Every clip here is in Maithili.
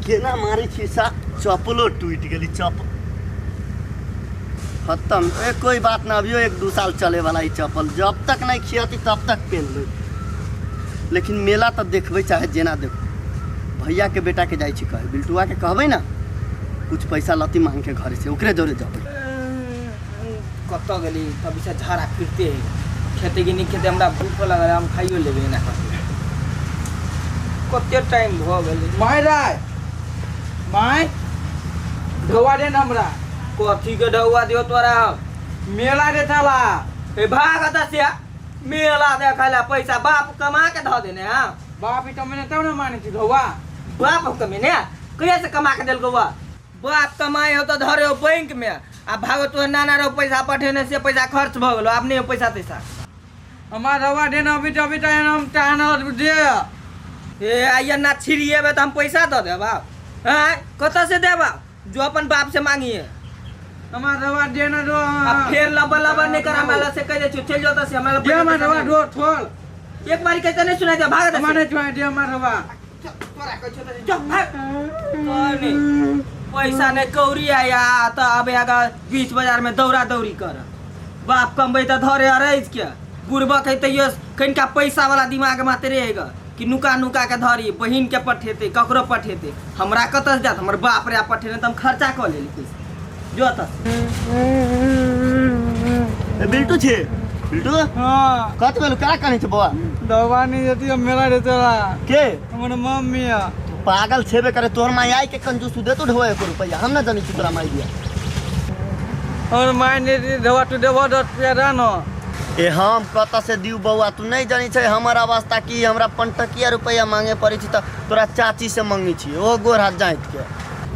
केना मारै छी सा चप्पलो टूटि गेली चप्पल खत्म। ए कोई बात ना, अभियो 1-2 साल चले वाला ई चप्पल, जब तक नहीं खियती तब तक पहन ले। लेकिन मेला तो देखबै चाहे जेना देखो। भैया के बेटा के जाइ छी कहे, बिल्टुआ के कहबै ना कुछ पैसा लती मांग के घरे से, ओकरे जोरे जबै। कतऽ गेली तभी से झाड़ा फिरते है, खेते कि नहीं खेते, हमरा भूख लगल है, हम खाइयो लेबै एना करके। कते टाइम भऽ गेलै। My राय my गवा दे न हमरा। कथी के ढौआ दियो तोरा हम? मेला देखला। ए भाग एतऽ से, मेला देखै ला पैसा बाप कमा के धऽ देने हँ। बाप ई कमेने तब ने मानै छी ढौआ। बाप कमेने कहिया से कमा के देलकौ? बाप कमाए हो तऽ धरे हो बैंक में, आ भागो तोहर नाना रहो पैसा पठेने से पैसा खर्च भऽ गेलो, आब नहीं हो पैसा तैसा। हमार रवा दे ना अभी तो अभी तो हम चाहना दे। ए आइया ना छिड़िएबे तऽ हम पैसा दऽ देब आँय? कतऽ से देब? जो अपन बाप से मांगिए। हमार रवा दे ना दो। आ फेर लबा लबा नहीं कर, हमरा से कह दे छु चल जो से हमरा दे हमार रवा दो छोड़। एक बारी कहते नहीं सुनाई दे, भाग हमार नहीं छोड़ दे हमार रवा। तोरा कहै छौ तऽ जो भाग। नहीं पैसा नहीं कौड़ी आया तो अब आगा बीच बाजार में दौड़ा दौड़ी कर। बाप कमबै तऽ धरे अरैज के बुड़बक है तैयो कनिका पैसा वाला दिमाग माते रहेगा कि नुका नुका के धरी, बहिन के पठेते ककरो पठेते, हमरा कतऽ से जात? हमर बाप रे पठेने तऽ हम खर्चा कऽ लेली पैसा। जो तऽ ए, बिल्टू छे बिल्टू। हाँ। कत गेलू? का कहै छै बौआ? दवा नहीं देती हम मेला रे तोरा। के? हमर मम्मी है। तू पागल छेबे करे, तोहर माई आई के कंजूस दे तो ढोआ एको रुपैया, हम ना जानी छी तोरा माई दिया। हमर माई नहीं दी ढोआ, तू देबो 10 रुपया दानो। ए हम कतऽ से दियौ बौआ, तू नहीं जानी छै हमर अवस्था की, हमरा पंटकिया रुपैया मांगे पड़ै छै तऽ तोरा चाची से मंगै छी, ओ गोर हाथ जाँत के।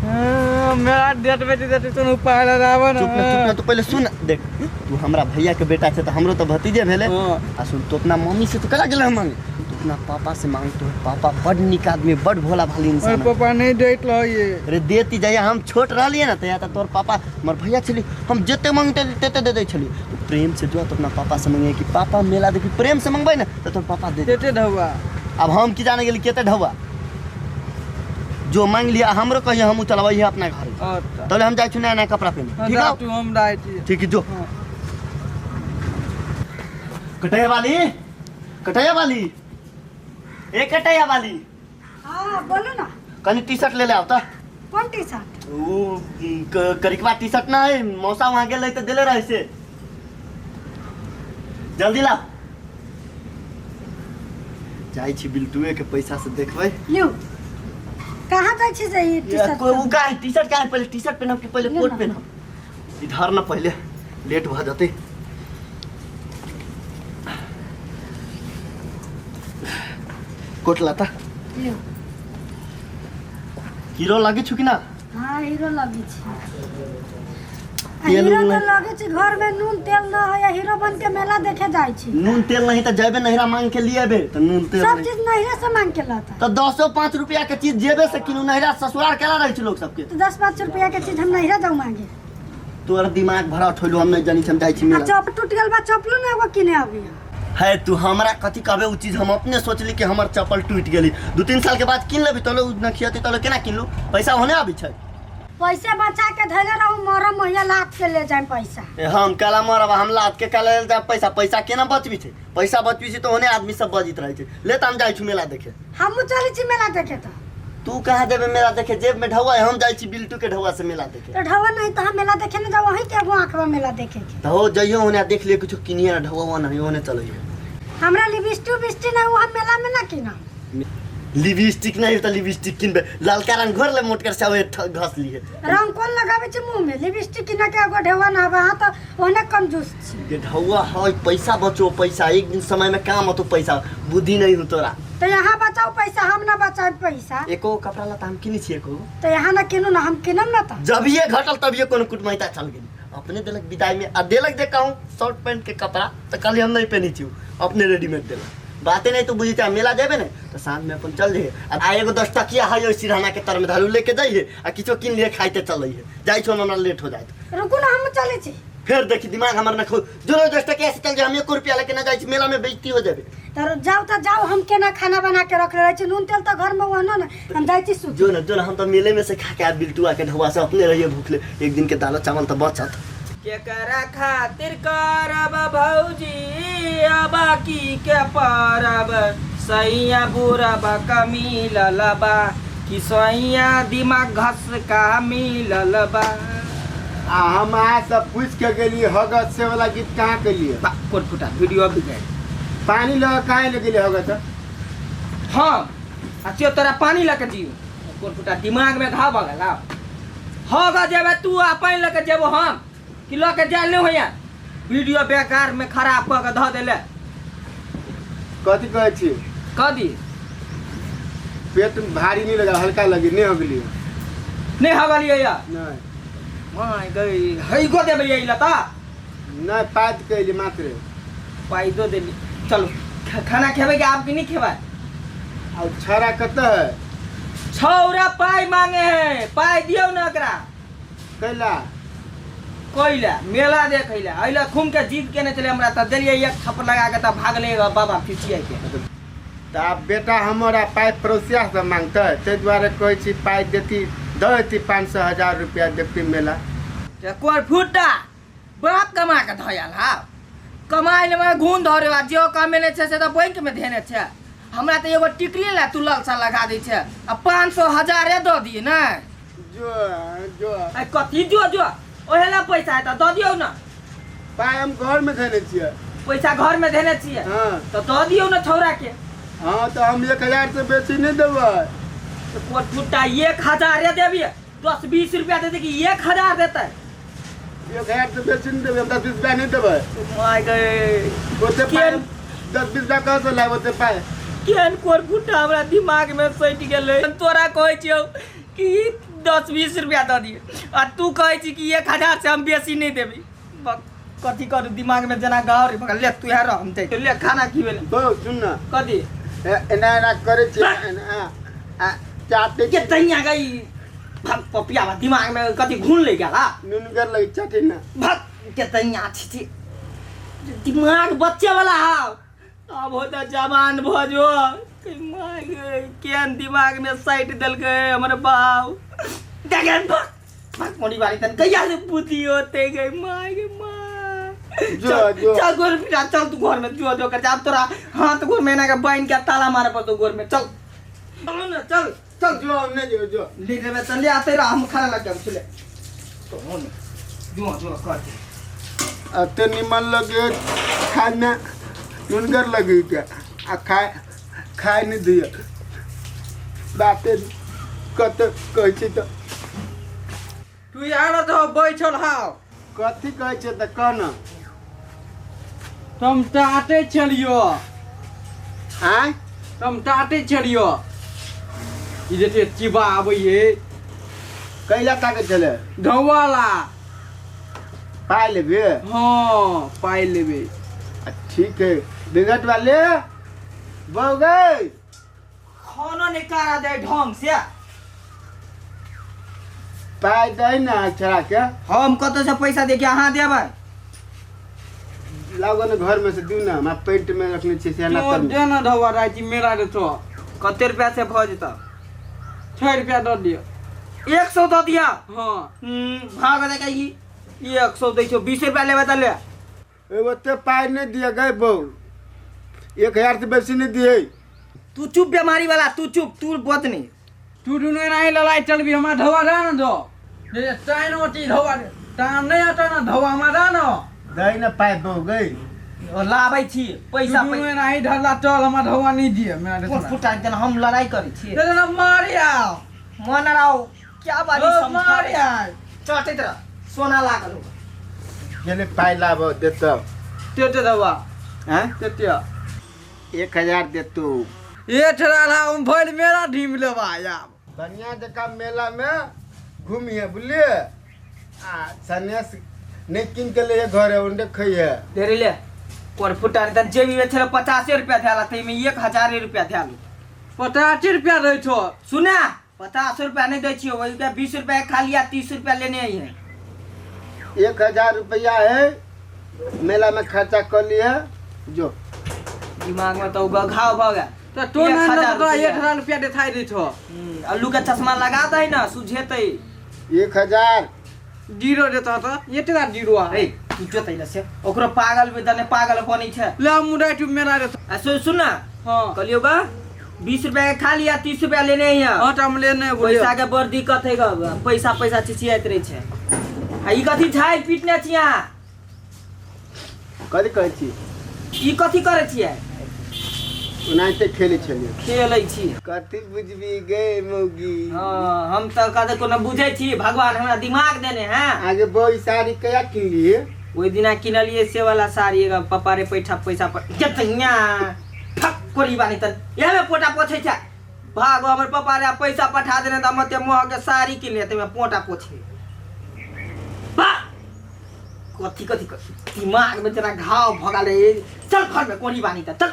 मेरा डेट बेटी देती तू उपाय लगाबो ना। चुप ना, चुप ना, तू पहले सुन। देख तू हमरा भैया के बेटा छै तऽ हमरो तऽ भतीजे भेले। हाँ। आ सुन, तू अपना मम्मी से तू कला गेल मांगे, तू अपना पापा से मांग, तोहर पापा बड़ नीक आदमी, बड़ भोला भाली इंसान और है। पापा नहीं देत रहिए। अरे देती जहिया हम छोट रहलियै ना तहिया तऽ तोहर पापा हमर भैया छली, हम जते मांगते तेते दे दै छली। तू प्रेम से जो तो अपना पापा से मांगे कि पापा मेला देखी, प्रेम से मंगबै ना तऽ तोहर पापा दे देते ढौआ। अब हम की जाने गेली केते ढौआ, जो मांग लिया हमरो कहिए हमहूँ चलबै अपना घर। अच्छा। तोले हम जाइ छी नया नया कपड़ा पहने। ठीक है तू हम जाइ छी। ठीक है जो। हाँ। कटैया वाली, कटैया वाली, ए कटैया वाली। हाँ बोलू ना। कनी टी शर्ट ले ले आवता। कौन टी शर्ट? वो करिकवा टी शर्ट ना है, मौसा वहाँ गेल रहे तो देले रहे से, जल्दी लाओ। जाइ छी बिल्टुए के पैसा से देखबै। लिउ कहाँ जाइ छी से ई टी शर्ट? कोई उ का है टी शर्ट का है, पहले टी शर्ट पहनब कि पहले ले कोट ना। पहनब? इधर ना पहले लेट भ जतै। कोट लाता। लिउ। हीरो लागे छु कि ना? हाँ हीरो लगे छी। तेल हीरो उल तो नहीं। लगे छी, घर में नून तेल न है, हीरो बन के मेला देखे जाय छी। नून तेल नहीं तो जेबे नहिरा मांग के लिए बे, तो नून तेल सब नहीं। चीज नहिरा से मांग के लाता। तो 10-5 रुपया के चीज जेबे से किनू, नहिरा ससुराल केना रहै छै लोग सबके? तो 10-5 रुपया के चीज हम नहिरा जाऊ मांगे। तोहर दिमाग भरा ठोलू, हम नहीं जानी छी, हम जाइ छी आ मेला। चप टूट गेल बा, चपलो ना एगो किने अभी। है तू हमरा कथी कहबे उ चीज, हम अपने सोचली कि हमर चप्पल टूट गेली, 2-3 साल के बाद किन लेबी, तोले उ न खियती तोले केना किनलू, पैसा होने आबी छै। पैसा बचा के धैले रहू, मरम महिया लाद के ले जाए पैसा। ए हम काला मरब, हम लाद के काला ले जाए पैसा, पैसा केना बचबी छै? पैसा बचबी छै तो होने आदमी सब बजित रहै छै। ले त हम जाइ छी मेला देखे। हमहूँ चलै छी मेला देखे। तो तू कहाँ जेबे मेला देखे? जेब में ढौआ है, हम जाइ छी बिल्टू के ढौआ से मेला देखे। तो ढौआ नहीं तो हम मेला देखे न जाओ, वहीं के एगो आंखवा मेला देखे के। तो हो जइयो होने देख लिए कुछ किनिए ना, ढौआ नहीं होने चलइए। हमरा लिपस्टिक उपिस्टिक ना, वो हम मेला में ना किना। लिपस्टिक नहीं तो लिपस्टिक किनबे, ललका रंग घोर ले मोटकर से आवे घस लिए। रंग कौन लगावे छै मुंह में? लिपस्टिक किना के एगो ढौआ ना आबे, हाँ तो ओने कंजूस छी। ये ढौआ है, पैसा बचो पैसा, एक दिन समय में काम होतो पैसा, बुद्धि नहीं हो तोरा। तो यहाँ बचाओ पैसा, हम ना बचाए पैसा। एको कपड़ा लता हम किनी छी एको। तो यहाँ ना किनू ना, हम किनम ना तो। जब ये घटल तब ये कोनो कुटमैता चल गेली, अपने देलक विदाई में आ देलक जे कहूँ शर्ट पैंट के कपड़ा तो कल हम नहीं पहनी छी, अपने रेडीमेड देलक। बाते नहीं तो बुझी मेला जेबे ने तो साँझ में अपन चल जाइए। आ एगो 10 टकिया है ओहि सिरहाना के तर में धरू लेके जाइए आ किछो किन लिए खाइते चलइए, जाइ छो हमरा लेट हो जाए। रुकू ना हम चले छी। फेर देखी दिमाग हमर न खो जो 10 टका से चल जा, हम 1 रुपया लेके ना जाइ छी, मेला में बेइज्जती हो जाबे। तर जाओ त जाओ, हम केना खाना बना के रखले रहै छी, नून तेल त घर में ओहनो न, हम जाइ छी सुते। जो न जो न, हम तो मेले में से खा के आब बिल्टुआ के ढौआ से, अपने रहिए भूखले, एक दिन के दालो चावल तो बचत। केकरा खातिर करब भौजी अब की के परब, सैया बुरब का मिलल बा कि सैया दिमाग घस का मिलल बा। आ हम अहाँ सब पूछ के गेलिए हगत से वाला गीत कहाँ के लिए? बा, कोन फुटा वीडियो भी गए। पानी लगा काहे ले गेलिए हगत? हाँ आ त्यो तोरा पानी लके दियो, कोन फुटा दिमाग में घाव भऽ गेल। हग जेबे तू आ पानि लके जेबो हम कि लके जायल नहि होइया, वीडियो बेकार में खराब कऽ के धऽ देले। कथी कहै छी? कथी? पेट भारी नहीं लगा, हल्का लगी, नहीं हो गेलिए। नहीं हो गेलिए या? नहीं। My गई हई गो देबै यही लता। नहीं पात कैली मात्र। पाई दो देली। चलो खाना खेबै कि आप कि नहीं खेबै? और छड़ा कत है? छौरा पाई मांगे है, पाई दियौ ना एकरा। कैला? कैला मेला देखैला अइला घूम के जीत के नहीं चले हमरा, त देलिए एक थप्पड़ लगा के त भागले बाबा फिसिया के। त आब बेटा हमर आ पाइ पड़ोसिया से मांगतै, ताहि दुआरे कहै छी पाइ देती दऽ देती 500 1000 रुपया देखती मेला। त कोर फुटा बाप कमा के धयल हा, कमाइ ले घून धरे आ जो कमेने छै से त बैंक में धेने छै, हमरा त एगो टिकली ला तू ललसा लगा दै छै आ 500 1000 दऽ दिए ने। जो जो आ कथी जो जो ओहे ला पैसा है त दऽ दियौ ना। पाइ हम घर में धेने छियै। पैसा घर में धेने छियै? हाँ। त दऽ दियौ ना छौरा के। हाँ त हम 1000 से बेसी नहीं देबै। त कोर फुटा 1000 देबियै, 10-20 रुपया दे दे कि 1000 देतै? 1000 से बेसी नहीं देबै, हम 10-20 रुपया नहीं देबै। My गए। ओते पाइ 10-20 रुपया कहाँ से लायब ओते पाइ? केहन कोर फुटा हमरा दिमाग में सटि गेलै। हम तोरा कहै छियौ कि 10-20 रुपया दऽ दियै आ तू कहै छी कि 1000 से हम बेसी नहीं देबै। कथी करू दिमाग में जेना गाँव रे बगल, ले तू यहाँ रह, हम जाइ। ले खाना खिबे ले। बौ सुन ना। कथी? एना एना करै छी, एना, आ, चाटे के तैया गई भग पपिया बा दिमाग में कथी घून ले गेला? नुनगर लगे चाटे ना। भग के तैया छी छी दिमाग बच्चे वाला हाव, अब होता जवान भ जो केहन दिमाग में सटि देलकै हमर बाप। देखे भग भग मोड़ी वाली तन कहिया से बुद्धि होते गई my गे my. जो, चल, जो। चल गोर पिटा, चल तू घर में जो जो कर जा, अब तोरा हाथ गोर में एना के बान्हि के ताला मारे पड़तौ गोर में। चल चल ना, चल चल। जो हम नहीं जो, जो। ले लेबै त ले आते रह, हम खाना लग जाब चले। तो हो ने जो जो कर दे। अते निमन लगे खाय में नुनगर लगे क्या आ खाय खाय नहीं दिए बाते कत कहै छी त तू यार तो बैठल हाव। कथी कहै छै त कह न। तुम टाटे चलियो। आँय? तुम टाटे चलियो। ई जे छै चिबा आबै हे। कैला ताकै छलै? ढौवाला। पाइ लेबे? हाँ पाइ लेबे। आ ठीक है बिगट वाले बौ गई। खाना नहीं करा दे ढंग से। पाइ दै ना छड़ा के। हम कतौ से पैसा दे के अहाँ देबै? लागो ने घर में से दिउ ना, हमरा पेंट में रखने छियै से ना तो तर। दे ना ढौवा राति मेला रे तो। कते रुपया से भऽ जेतौ? 6 रुपया दऽ दिअ। 100 दऽ दिअ? हाँ। भाग दे के ई 100 दै छौ, 20 रुपया लेबै तऽ ले। ए ओते पाइ नहि दिअ गै बौ, 1000 से बेसी नहि दियै। तू चुप बेमारी वाला, तू चुप, तू बत नहीं। तू दुनू एनाही लड़ाई चलबी, हमरा ढौवा दे ना दो। जे टाइन ओटी ढौवा दे, टाइन नहि अटै ना ढौवा हमरा दे ना। दै ना पाइ बौ गै। ओ लाबै छी पैसा, तू दुनू पैसा। एनाही ढल्ला चल, हमरा ढौवा नहि दिअ, मेरा कोन देखना। फुटा देना, हम लड़ाई करै छी। दे ना मारि आओ। मन राव क्या बारी ओ, समझा मारि आओ। चटैत रह, सोना लागल हो। गेलै पाइ लाबऽ देतौ। तेते देबा। आँय? तेते। 1000 देतौ। ए ठेरा ला, हम भरि मेला ढीम लेबा आब। बढ़िया जकाँ मेला में घूमिहे बुझलिए। आ सनेस नहीं कीन के ले घरे ओंडे खइहे। ढेरी ले कोर फुटा नहीं तन जेबी में छले 50 रुपया धैला, तै में 1000 रुपया धैल। 50 रुपया दै छौ। सुना 50 रुपया नहीं दै छियौ, ओहि के 20 रुपया खा लिया, 30 रुपया लेने आई है। 1000 रुपया है, मेला में खर्चा कर लिए जो। दिमाग में तो घाव भऽ गेल। तऽ तो एक नहि हजार तोरा रुपैआ। 1000 रुपया देखाइ दै छौ। अल्लू के चश्मा लगा दही ने, सुझेतै। 1000 जीरो देता तऽ एतेक जीरो आ। ए, तू जोतै ले से ओकरो पागल में दने पागल बनै छै। ले मुराइ टू मेला रे। आ सुन, सुन ना। हाँ। कहलियौ गा 20 रुपया के खा लिया, 30 रुपया लेने हिया। हाँ, तऽ हम लेने बोलियौ। पैसा के बड़ दिक्कत है गा, पैसा पैसा चिचियाइत रहै छै। आ ई कथी झाड़ि पीटने छी अहाँ? कथी कहै छी? ई कथी करै छियै? ओनाहिते खेलै छलियै। खेलै छी। कथी बुझबी गे मौगी? हाँ, हम तऽ कदे कोनो बुझै छी, भगवान हमरा दिमाग देने हैं। आगे बड़ी साड़ी कया किनलिए? ओहि दिना किनलिए से वाला साड़ी, एगो पप्पा रे पैठा पैसा पर केतना फक कोरी बानी तन इएह में पोटा पोछै छै। भागो, हमर पप्पा रे पैसा पठा देने तऽ हम ओते महग के साड़ी किनलिए, तमे पोटा पोछे। बा कथी कथी दिमाग में तेरा घाव भगा ले। चल घर में कोरी बानी त चल,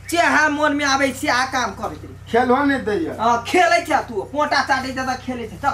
चेहा मन में आबै से आ काम करैत रही। खेलो नहि दैया। हाँ, खेलै छै तू, पोटा चाटै छै तऽ खेलै छै। चल।